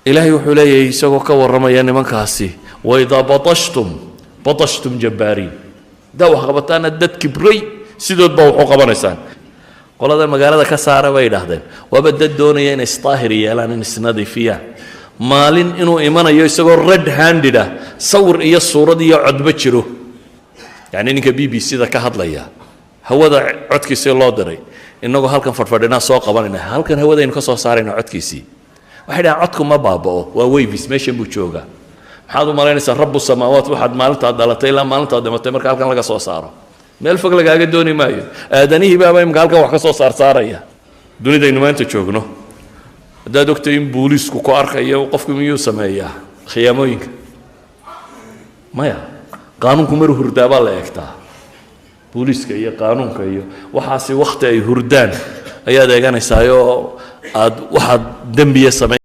Ilaahay wuxuu leeyahay, isagoo ka warramaya nimankaasi: وإذا بطشتم بطشتم جبارين. Haddaa wax qabataana, dad kibray sidood baa wax u qabanaysaan. Qolada magaalada ka saara, bay idhaahdeen, waaba dad doonaya inay isdaahir yeelaan, in isnadiifiyaan. Maalin inuu imanayo isagoo red handed ah, sawir iyo suurad iyo codba jiro. Yacni ninka BBC da ka hadlaya, hawada codkiisii loo diray, innagoo halkan fadhfadhinaa soo qabanayna, halkan hawadaynu ka soo saarayna codkiisii. Waxay dhahaan codku ma baaba'o, waa waves, meeshan buu joogaa. Maxaad u malaynaysaa رب السماوات waxaad maalintaad dhalatay ilaa maalintaad dhimatay marka halkan laga soo saaro? Meel fog lagaaga dooni maayo. Aadanihii baaba imika halkan wax ka soo saarsaaraya. Dunidaynu maanta joogno, haddaad ogtay in booliisku ku arkayo, qofku miyuu sameeyaa khiyaamooyinka? Maya. Qaanuunku maru hurdaabaa la eegtaa. Booliiska iyo qaanuunka iyo waxaasi wakhti ay hurdaan ayaad eeganaysaayoo aad waxaad dembiya samayn.